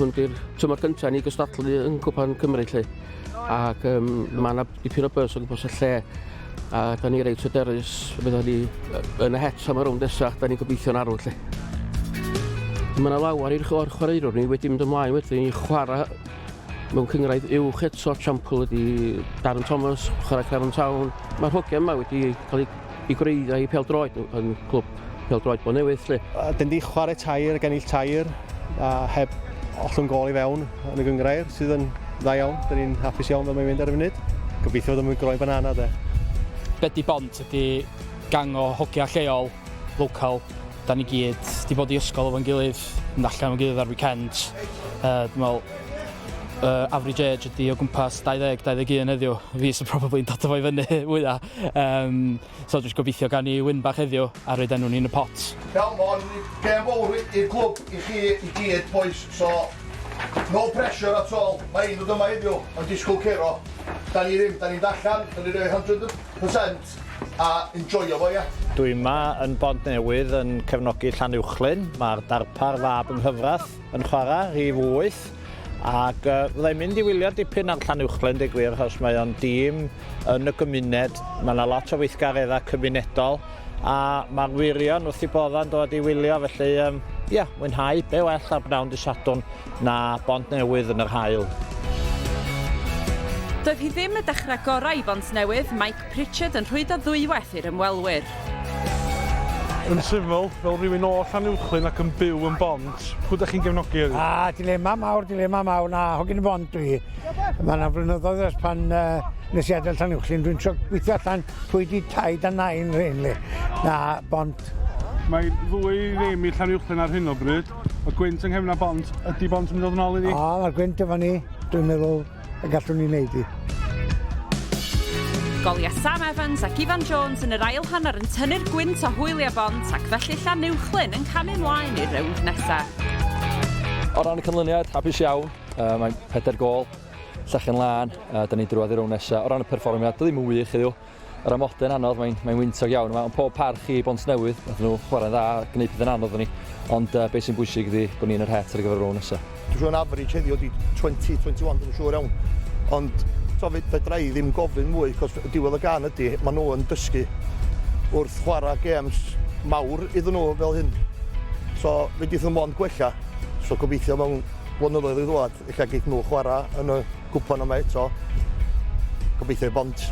Hwn di'r tymor gyntaf ni gystadlu yn Cwpan Cymru 'lly. Ac um, mae yna dipyn o buzz o gwmpas y lle. A da ni reit hyderus, fydda ni yn y het am y rownd nesaf, da ni'n gobeithio'n arw 'lly. Mae yna lawer i'r o'r chwaraewr ni wedi mynd ymlaen wedyn i chwarae mewn cynghrair uwch eto, Siampl ydi Darren Thomas, chwarae Clermont Town. Mae'r hogiau yma wedi cael eu i gwreiddiau i pêl-droed yn clwb pêl-droed Bontnewydd 'lly. Dyn ni chwarae tair ac ennill tair a heb ollwng gôl i fewn yn y gynghrair sydd yn dda iawn. Dyn ni'n hapus iawn fel mae'n mynd ar y funud. Gobeithio fod o'n mynd groen banana de. Be di Bont ydi gang o hogia lleol, local. Da ni gyd di bod i ysgol efo'n gilydd, mynd allan efo'n gilydd ar weekends. Uh, dwi'n meddwl, uh, average age ydi o gwmpas 20, 21 heddiw. Fi sy'n probably yn dod o fo i fyny fwyaf. Um, so jyst gobeithio gawn ni win bach heddiw a roid enw ni yn y pot. Iawn, ma' hon yn gêm fowr i'r clwb, i chi i gyd bois, so no pressure at all. Mae un dod yma heddiw yn disgwyl curo. Da ni ddim, da ni'n allan, da ni'n rhoi 100% a enjoyo fo ia. Dwi yma yn Bontnewydd yn cefnogi Llanuwchllyn. Mae'r darpar fab yng nghyfraith yn chwarae, rhif 8. Ac uh, fyddai'n mynd i wylio dipyn ar Llanuwchllyn, dweud gwir, achos mae o'n dîm yn y gymuned, mae yna lot o weithgareddau cymunedol, a mae'r wyrion wrth i bodda'n dod i wylio, felly um, ia, mwynhau, be well ar bnawn dy Sadwrn na Bont Newydd yn yr haul. Doedd hi ddim y dechrau gorau i Bont Newydd, Mike Pritchard yn rhwydo ddwywaith i'r ymwelwyr. Yn syml, fel rhywun o Llanuwchllyn ac yn byw yn Bont, pwy ydych chi'n gefnogi heddiw? Ah, dilema mawr, dilema mawr. Na, hogyn y Bont dwi. Mae yna flynyddoedd ers pan uh, nes i adael Llanuwchllyn. Dwi'n trio gweithio allan pwy di taid a nain rhain le. Na, Bont. Mae ddwy ddim i Llanuwchllyn ar hyn o bryd. Y gwynt yng nghefn a Bont, ydy Bont yn mynd o ddyn ôl iddi? O, mae'r gwynt efo ni. Dwi'n meddwl y gallwn ni wneud hi. Goliau Sam Evans ac Ifan Jones yn yr ail hanner yn tynnu'r gwynt o hwyliau Bont ac felly Llanuwchllyn yn camu mlaen i'r rownd nesaf. O ran y canlyniad, hapus iawn. Uh, mae'n pedair gôl, llechen lân, uh, da ni drwodd i'r rownd nesaf. O ran y perfformiad, ddim yn wych heddiw. Yr amodau'n anodd, mae'n mae wyntog iawn yma, ond pob parch i Bontnewydd, nath nhw chwarae'n dda, gwneud pethau'n anodd ni, ond uh, beth sy'n bwysig ydy bod ni yn yr het ar gyfer y rownd nesaf. Dwi'n siŵr yn average heddiw ydi 20, 21, dwi'n siŵr iawn. Ond to, fedra i ddim gofyn mwy, cos diwedd y gan ydy, maen nhw yn dysgu wrth chwarae games mawr iddyn nhw fel hyn. So, fedrith nhw mond gwella. So, gobeithio mewn blynyddoedd i ddwad, ella geith nhw chwarae yn y cwpan yma eto. Gobeithio i Bont.